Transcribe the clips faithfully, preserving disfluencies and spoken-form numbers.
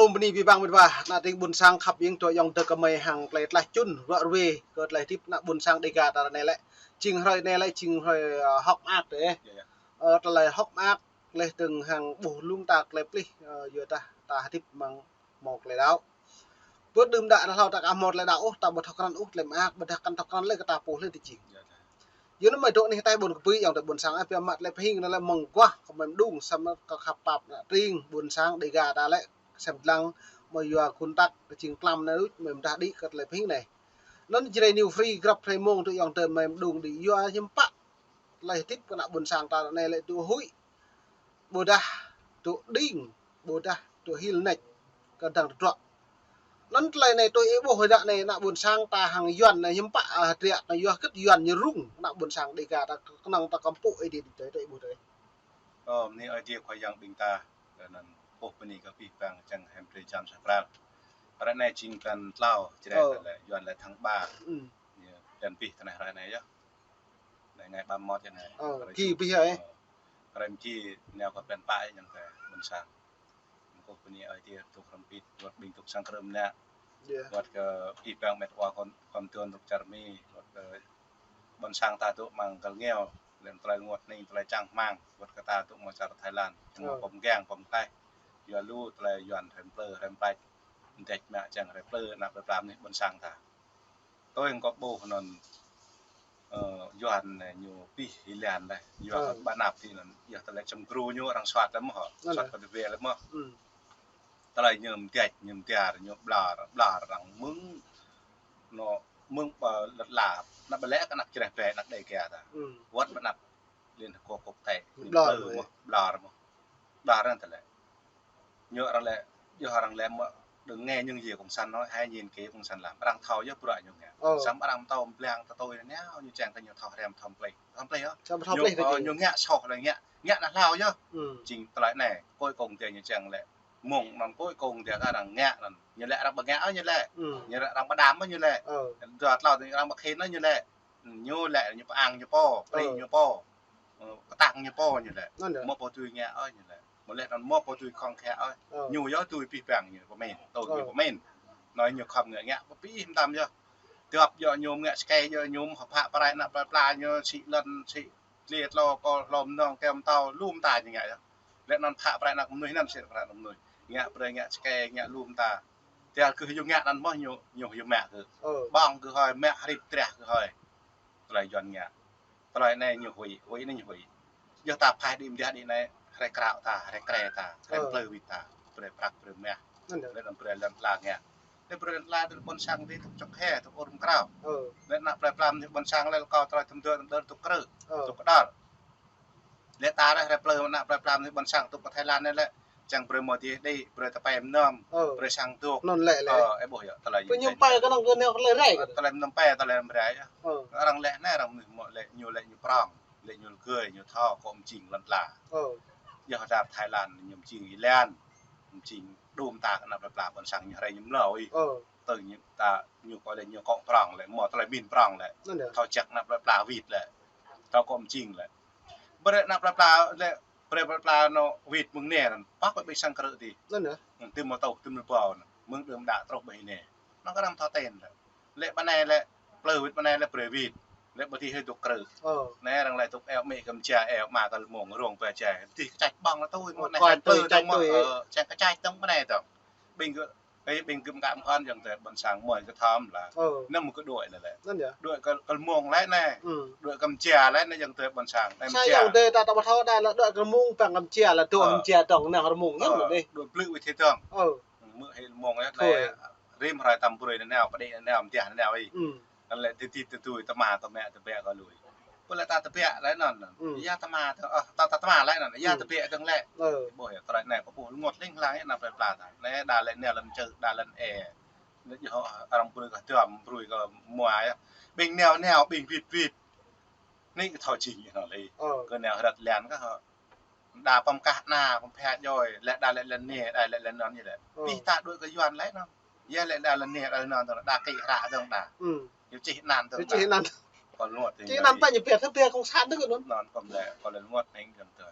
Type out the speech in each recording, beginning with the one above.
Ôm bơni abih bang mĕt wa, ană tring ƀuôn sang khăp ƀing tơ ayŏng adơi kơmơi hăng tơlơi tlaih čun, ruă ruê, kơ tơlơi hơdip ană ƀuôn sang Dega ta anai lĕ. Jing hrơi anai lĕ, jing hrơi, ơ, hơ̆k mơak dêh. Ơ, tơlơi hơ̆k mơak, tơlơi tơ̆ng hăng ƀuh lŏm ta tơlơi plih, ơ, yua dah ta hơdip mơ̆ng hmâo tơlơi đaŏ. Bơ đưm đă ta hlâo ta aka hmâo tơlơi đaŏ ôh, ta ƀu thâo krăn ôh tơlơi mơak, ƀôdah kăn thâo krăn lĕ kơ ta pô lĕ tơ jing. Yua anŭn mơ̆ dŏ anih ataih ƀôn kơpui ayŏng adơi ƀuôn sang, ơ, biă mă tơlơi pơhing anŭn lĕ mơ̆ng guah kơ mơi mơđung, samơ̆ kơ khăp pap ană tring ƀuôn sang Dega ta lĕ, sem lăng mơi yua kơnăl tơ̆ng kơ jing tlam anai luč, mơi mơdah đĭ kơ tơlơi pơhing anai. Anŭn Jrai New Free grăp hrơi mông tơ ayŏng adơi mơi mơđung đĭ yua hiư̆m pă tơlơi hơdip kơ ană ƀuôn sang ta anai lĕ tŭ huĭ, ƀôdah tŭ đing, ƀôdah tŭ hil nač, kơdang tơdruă. Anŭn tơlơi anai tui ih ƀuh hơdră anai ană ƀuôn sang ta hăng Yuan anai hiư̆m pă, ơ, hơdră anai yua hơget Yuan ñu rŭng ană ƀuôn sang Dega ta kơnơ̆ng ta kơmpŭ ih đĭ tui ih ƀuh tui. Ơ, bơni Ơi Adai Khua Yang ƀing ta, kơ anŭn ƀuh bơni kơ abih bang čang hem drơi jăn sa pral. Hrơi anai jing blan tlâo, Jrai lĕ Yuan lĕ tháng ba. Ñu blan abih tơnah hrơi anai yơh. Anai ngày ba mốt anai. Ơ, hrơi ki Jum-, abih yơh, ơ. Ơ, hrơi mơ̆ng ki nao kơ blan pă anŭn kơ ƀuôn sang. Kơ bơni Ơi Adai tŭ hrŏm hơbĭt, wơ̆t ƀing tŭ sang krưm anai. Wơ̆t kơ abih bang mĕt wa kon, kon tuôn tŭ čar Mi, wơ̆t kơ ƀuôn sang ta tŭ mơ̆ng găl ngeo, lĕ tơlơi rơngot hning, tơlơi čang rơmang, wơ̆t kơ ta tŭ mơ̆ng čar Thái Lan, mơ̆ng pơm gang, pơm taih. Yua lu tơlơi Yuan hrăm plư, hrăm plač, mơdĕč mă čang hrăm plư, ană plư plam anih ƀuôn sang ta. Tui hăng kơ ƀuh anŭn, ơ, Yuan anai ñu pih ih lan dêh, yua kơ ƀă anăp tih anŭn, yua tơlơi čăm gru ñu arăng soăt lĕ mơ̆, soăt kơ tơwĕ lĕ mơ̆. Tơlơi ñu mơdĕč, ñu mơdiar, ñu ƀlŏr, ƀlŏr arăng mơ̆ng, anŏ, mơ̆ng ƀă lŏn ala, anăp ƀă lĕ kơ anăp Jrai ƀĕ, anăp Dega ta. Wơ̆t ƀă anăp Liên Hợp Quốc quốc tế, ñu ƀlŏr mơ̆, ƀlŏr mơ̆. Ƀlŏr anŭn tơlơi. Ñu arăng lĕ, yua arăng lĕ mơ̆, đừng nghe những gì cộng sản nói, hãy nhìn kỹ cộng sản làm. Arăng thâo yơh bruă ñu ngă. Samơ̆ arăng pơtô blang tơtui anai, ñu čang kơ ñu thâo hrăm thâo plih. Thâo plih yơh. Samơ̆ thâo plih tơ jing. Ñu ngă soh lĕ ngă, ngă anai hlâo yơh. Jing tơlơi anai, cuối cùng tơ ñu čang lĕ. Mơ̆ng anŭn cuối cùng tơ arăng ngă anŭn. Ñu lĕ arăng ƀu ngă ôh ñu lĕ. Ñu lĕ arăng ƀu đam ôh ñu lĕ. Dua tlâo tơ arăng ƀu khĭn ôh ñu lĕ. Ñu lĕ ñu pơang ñu pô, prĭ ñu pô. Ơ, kơtang ñu pô ñu lĕ. Mơ̆ pô tui ngă ôh ñu lĕ. Mơ̆ lĕ anŭn mơ̆ pô tui khŏng khă ôh. Ñu yơh tui abih bang ñu pơmĭn, tui ñu pơmĭn. Anŭn ñu khŏm ngă ngă pơpih mơtam yơh. Tơ̆p yơh ñu ngă skai yơh ñu mơ̆ phă prai ană plơi pla ñu sĭ lŏn sĭ dliê tlâo kơ hlô mơnơ̆ng kơ mơtâo lu mơta ñu ngă yơh. Lĕ anŭn phă prai ană mơnuih anŭn sĭ prai ană mơnuih. Ngă brơi ngă skai ngă lu mơta. Tơl kơ yua ngă anŭn mơ̆ ñu, ñu yua mă kơ. Ƀơ̆ng kơ hơi mă hrip treh kơ hơi. Tơlơi Yuan ngă. Tơlơi anai ñu huĭ, huĭ anai ñu huĭ. Yua ta phaih đĭ mơdiah đĭ anai, hrơi krao ta, hrơi krê ta, hrơi plư wĭt ta, brơi prăk brơi mah. Lĕ anŭn brơi lŏn ala ngă. Lĕ brơi lŏn ala tơ ƀuôn sang tơ tŭk čŏk he, tŭk ur mơkrao. Lĕ ană plơi pla anih ƀuôn sang lĕ kâo tơlơi tơm dơ̆ tơm dơ̆ tŭk krư, tŭk kơdăr. Lĕ ta lĕ hrơi plư ană plơi pla anih ƀuôn sang tŭk pơ Thái Lan anai lĕ. Čang brơi mơ̆ tih đĭ, brơi tơpai mơnam, brơi sang dŏ. Anŭn lĕ lĕ. Ơ, ih ƀuh yơh, tơlơi ñu pai kơnơ̆ng kơ neo kơ lĕ rai kơ. Tơlơi mơnam pai, tơlơi mơnam rai yơh. Arăng lĕ anai arăng mơnuih mơ̆ lĕ ñu lĕ ñu prŏng, lĕ ñu lơgơi, ñu thâo kơ mơjing lŏn ala. Yơh dar Thái Lan ñu mơjing ih lan, mơjing đôm ta kơ ană plơi pla ƀuôn sang ñu hrơi ñu mlâo ih. Tơ ñu ta ñu kơ lĕ ñu kŏ prŏng lĕ, mơ̆ tơlơi min prŏng lĕ. Thâo čăk ană plơi pla wĭt lĕ. Thâo kơ mơjing lĕ. Brơi ană plơi pla lĕ, brơi plơi pla anŏ wĭt mơ̆ng anai anŭn, păk ƀơi ƀing sang krư tih. Anŭn yơh. Tơm mơtô, tơm mơbao anŭn, mơ̆ng đưm đă truh ƀơi anai. Anŭn kơ arăng thâo ten lĕ. Lĕ ƀă anai lĕ, plư wĭt ƀă anai lĕ brơi wĭt. Lĕ ƀơi tih hơi tŭk krư. Anai arăng lĕ tŭk eo mĭ kơ mơja, eo ama kơ lơmông, rông pơ jai. Tih kơčač ƀơ̆ng lĕ tui, mơ̆ anai kơčač tui, čang kơčač tơ̆ng ƀă anai tơ̆ng. Ƀing kơ Ê, ƀing gơ̆m kă mơ̆n ayŏng adơi ƀuôn sang mơi kơ thơm lah. Năm mơ̆ kơ đuaĭ lĕ lĕ. Đuaĭ kơ, kơ mông lĕ anai. Đuaĭ kơ mơja lĕ anai ayŏng adơi ƀuôn sang. Anai mơja. Ayŏng adơi ta, ta ƀu thâo đa lĕ đuaĭ kơ mông păng kơ mơja lĕ dŏ mơja dŏng nao kơ mông ñu lĕ. Đuaĭ blư̆ wĭt thê dŏng. Mơ̆ hĭ mông lĕ anai. Rĭm hrơi tăm brơi anai nao, pơđĭ anai nao, mơdiah anai nao ih. Anŭn lĕ tơdit tơdui tơma tơmĕ tơbĕ kơ lui. Pơ lĕ ta tơbiă lĕ anŭn. Yua tơma tơ, ơ, ta, ta tơma lĕ anŭn. Yua tơbiă dơ̆ng lĕ. Ƀuh yơh, tơlơi anai pơpŭ rơngot ling lang yơh ană plơi pla ta. Anai đa lĕ nao lŏn čư̆, đa lŏn ê. Anai yơh arăng brơi kơ dŏm, brơi kơ mua yơh. Ƀing nao nao, ƀing wĭt wĭt. Anai kơ thâo jing yơh anŭn lĕ. Kơ nao hrăt lan kơ hŏ. Đa pơm kah ană, pơm phe joi, lĕ đa lĕ lŏn anai, đa lĕ lŏn anŭn ñu lĕ. Pih ta đuaĭ kơ Yuan lĕ anŭn. Yua lĕ đa lŏn anai, đa lŏn anŭn, đa kĭ hră dơ̆ng đa. Ñu čih anăn dơ̆ng đa. Čih anăn. Kơ rơngot čih anăn pă ñu pia, kơ pia cộng sản dơ̆ng anŭn. Anŭn kơ lĕ, kơ lĕ rơngot anai dơ̆ng tơ.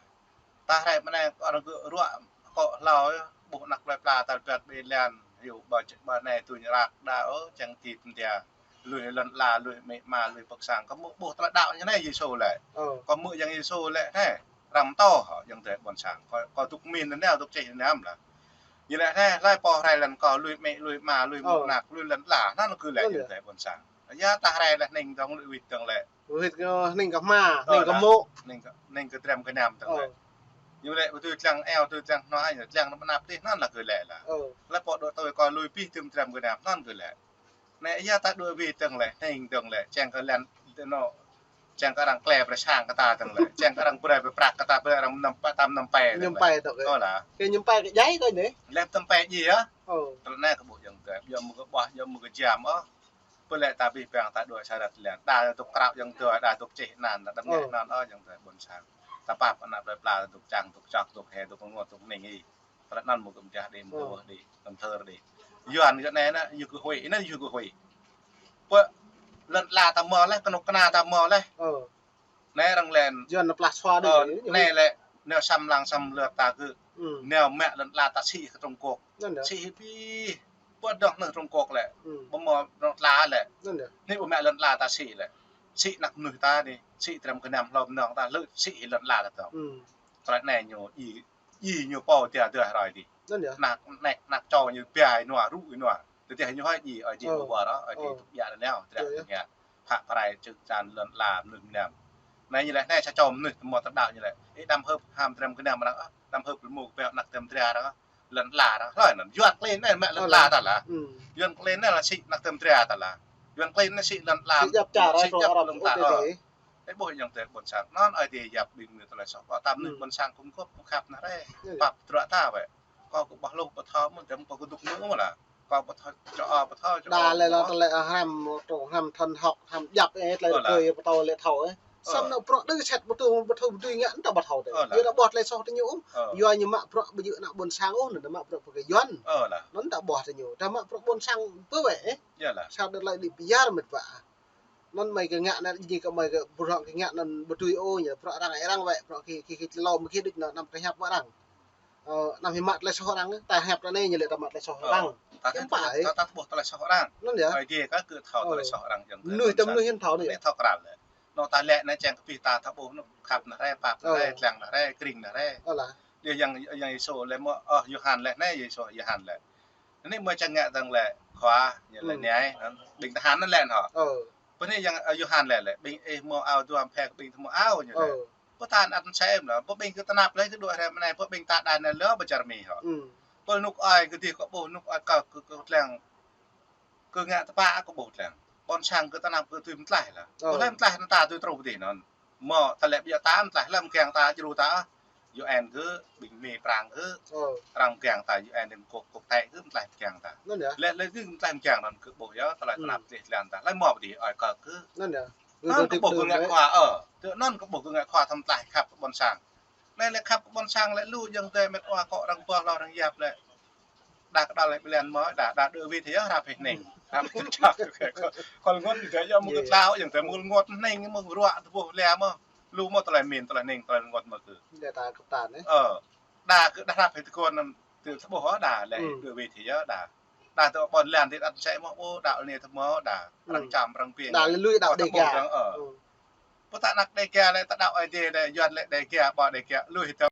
Ta hrơi mơ̆ anai, kơ arăng kơ ruă, kơ hlâo yơh. ƀuh anăp plơi pla tal biăt ƀơi lăn, hyu ƀơi čĕ ƀơi anai tui ñu răk đa, ơ, čang ti pơndia. Lui lŏn ala, lui amĭ ama, lui pơ̆k sang. Kâo hmư̆ ƀuh tơlơi đaŏ ñu anai Yêsu lĕ. Ơ. Kâo hmư̆ Yang Yêsu lĕ anai. Răm tŏ hŏ, ayŏng adơi ƀôn sang. Kâo, kâo dŏ min anai, dŏ čih anai lah. Ñu lĕ anai, hlơi pô rai lŏn kâo, lui amĭ, lui ama, lui mơ̆ng anăp, lui lŏn ala. Anŭn kơ lĕ ayŏng adơi ƀôn sang. Yua ta rai lĕ hning dơ̆ng lui wĭt dơ̆ng lĕ. Wĭt kơ hning kơ hma, hning kơ mô̆. Hning kơ, hning kơ dram kơ nam dơ̆ng lĕ. Ñu lĕ ƀu tui tlang eo, tui tlang hnoi, tlang năp anăp tih, anŭn lah kơ lĕ lah. Hlơi pô dŏ tui kâo lui pih tơm dram kơ nam, anŭn kơ lĕ. Anai yua ta dŏ wĭt dơ̆ng lĕ, hning dơ̆ng lĕ, čang kơ lăn, tơ anŭn, čang kơ arăng klĕ brơi sang kơ ta dơ̆ng lĕ, čang kơ arăng brơi pơprăk kơ ta, brơi arăng mơnăm pă, tam mơnăm pe dơ̆ng lĕ. Mơnăm pe tŏ kơ. Ơ lah. Kơ mơnăm pe kơ djai kơ anai. Lĕ mơnăm pe djai yơh. Ơ. Tơlơi anai kơ ƀuh ayŏng adơi, yua mơ̆ng kơ ƀuh, yua mơ̆ng kơ jam, ơ. Pơ lĕ ta abih bang ta dŏ sa rơ̆t lĕ. Đa dŏ krao ayŏng adơi, đa dŏ čih anăn, đa đăm ngă anăn, ơ, ayŏng adơi ƀôn sang. Ta pap anăp plơi pla dŏ čang, dŏ čŏk, dŏ he, dŏ ngŏt, dŏ hning ih. Tơlơi anŭn mơ̆ng kơ mơdah đih, mơdah đih, kơ thơr đih. Yuan kơ anai anai, yua kơ huĭ, anai yua kơ huĭ. Pơ lŏn ala ta hmâo lĕ, kơnuk kơna ta hmâo lĕ. Ơ. Anai arăng lĕ. Yuan anăp plah sua đih. Ơ, anai lĕ, nao săm lăng săm lơ̆t ta kơ. Nao mă lŏn ala ta sĭ kơ Trung Quốc. Anŭn yơh. Sĭ hĭ pih. Pơ dŏ nao Trung Quốc lĕ. Ƀu hmâo lŏn ala lĕ. Anŭn yơh. Anai ƀu mă lŏn ala ta sĭ lĕ. Sĭ anăp mơnuih ta anai, sĭ dram kơ nam hlŏm nong ta, lĕ sĭ lŏn ala ta dŏ. Tơlơi anai ñu i Ji ñu pô tia dơh hrơi dih. Anŭn yơh. Anăp, anăp, anăp čô ñu pia ih nua, rŭ ih nua. Tơdah ñu hơi ji, ơi ji ƀu ƀuh ră, ơi ji tŭk ia anai nao, tơdah tŭk ia. Phă prai čư̆ čan lŏn ala mơnuih mơnam. Anai ñu lĕ, anai sa čô mơnuih tơmô tơdăo ñu lĕ. Ih đăm hưp ham dram kơ nam arăng, ơ, đăm hưp lơmu kơ peo anăp tơm dra arăng, ơ, lŏn ala arăng. Hlơi anŭn, Yuan klin anai mă lŏn ala ta lah. Yuan klin anai lah sĭ anăp tơm dra ta lah. Yuan klin anai sĭ lŏn ala, sĭ djăp čar, sĭ djăp lŏn ta, ơ. Ơ, ƀuh ayŏng adơi ƀôn sang. Anŭn Ơi Adai yap ƀing mơnuih tơlơi soh. Kâo tam mơnuih ƀôn sang kơ gŏp kơ khăp nah rai. Pap drua ta wĕ. Kâo kơ ƀuh lu pơthâo mơ̆n, dăm kâo kơ dŏ mơ̆n lah. Kâo pơthâo, čô, pơthâo, čô. Đa lĕ lŏn tơlơi hrăm, tơlơi hrăm thăn hŏk, hrăm djăp ih, tơlơi kơ ih pơtô lĕ thâo ih. Samơ̆ nao bruă đơ sĕt ƀu tŭ, ƀu tŭ, ƀu tŭ ngă, anŭn ta ƀu thâo tơ. Yua ta ƀuh tơlơi soh tơ ñu. Yua ñu mă bruă ƀu djơ̆ anăp ƀôn sang ôh, anŭn ta mă bruă pơkơ Yuan. Anŭn ta ƀuh tơ ñu. Ta mă bruă ƀôn sang pơ wĕ. Sa đơ̆t lơi đĭ pơyar mĕt wa. Anŭn mơi kơ ngă anŭn, jing kơ mơi kơ bruă kơ ngă anŭn ƀu tui ôh ñu, bruă arăng, arăng wĕ, bruă kơ, kơ, kơ lŏm kơ đôč anŭn, anăm kơ hiăp arăng. Ơ, anăm hĭ mă tơlơi soh arăng, ta hiăp ta anai ñu lĕ ta mă tơlơi soh arăng. Ơ, ta, ta, ta ƀuh tơlơi soh arăng. Anŭn yơh. Ơi Adai kơ, kơ thâo tơlơi soh arăng ayŏng adơi. Mơnuih tơ mơnuih hiư̆m thâo anai. Anai thâo krăn lĕ. Anŭn ta lĕ anai čang kơ pih ta thâo ƀuh anŭn khăp nah rai, pap nah rai, tlang nah rai, kring nah rai. Ơ lah. Yua Yang, Yang Yêsu lĕ mơ̆, ơ, Yôhan lĕ anai, Yêsu Yôhan lĕ. Anai mơi čang ngă dơ̆ng lĕ khua, ñu lĕ anai, anŭn ƀing tơhan anŭn lĕ hŏ. Ơ. Pơ anai Yang, ơ, Yôhan lĕ lĕ, ƀing ih hmâo ao dua, phe kơ ƀing ta hmâo ao ñu lĕ. Ơ. Pơ ta anăp sem lĕ, pơ ƀing kơ tơnap lĕ kơ dua hrơi mơnai, pơ ƀing ta đa anai lĕ ƀu čar mi hŏ. Pơ anŭn ơi kơ dih kơ ƀuh, anŭn ơi kơ, kơ, kơ tlang, kơ ngă tơpă kơ ƀuh tlang. Ƀôn sang kơ tơnap kơ tui mơtlaih lah. Ơ. Pơ lĕ mơtlaih anŭn ta tui truh pơ dih anŭn. Mơ̆ ta lĕ ƀiă ta mơtlaih lăm kiăng ta djru ta. U N kơ, ƀing Mi Prang kơ. Ơ. Arăng kiăng ta U N Liên Hợp Quốc, quốc tế kơ mơtlaih kiăng ta. Anŭn yơh. Lĕ, lĕ kơ mơtlaih kiăng anŭn kơ ƀuh yơh, tơlơi tơnap tih tlan ta. Lĕ mơ̆ pơ dih ơi kơ kơ. Anŭn yơh. Anŭn kơ ƀuh kơ ngă khua, ơ. Tơ anŭn kơ ƀuh kơ ngă khua tơm tlaih khăp kơ ƀôn sang. Anai lĕ khăp kơ ƀôn sang lĕ lu ayŏng adơi mĕt wa kơ arăng ƀuh lu arăng yap lĕ. Đa kơ đa lĕ ƀiă lĕ mơ̆, đa, đa đơ wĭt yơh, hrăp hĭ hning. Hrăp hĭ čăk. Kơ, kơ, kơ ngŏt ayŏng adơi mơ̆ng kơ tlao, ayŏng adơi mơ̆ng ngŏt hning, mơ̆ng ruă tơƀuh lĕ mơ̆. Lu mơ̆ tơlơi min, tơlơi hning, tơlơi ngŏt mơ̆ kơ. Đa ta kơ ta anai. Ơ. Đa kơ đa hrăp hĭ tơguan anŭn, tơ tơƀuh đa lĕ, đơ wĭt yơh đa. Đa tơ ƀôn lĕ anai tơčĕ mơ̆, ơ, đa anai tơmơ̆ đa. Arăng čăm, arăng ƀing. Đa lui đa Dega. Ơ. Pơ ta anăp Dega lĕ, ta đaŏ Ơi Adai lĕ, Yuan lĕ Dega, ƀă Dega, lui hĭ tơ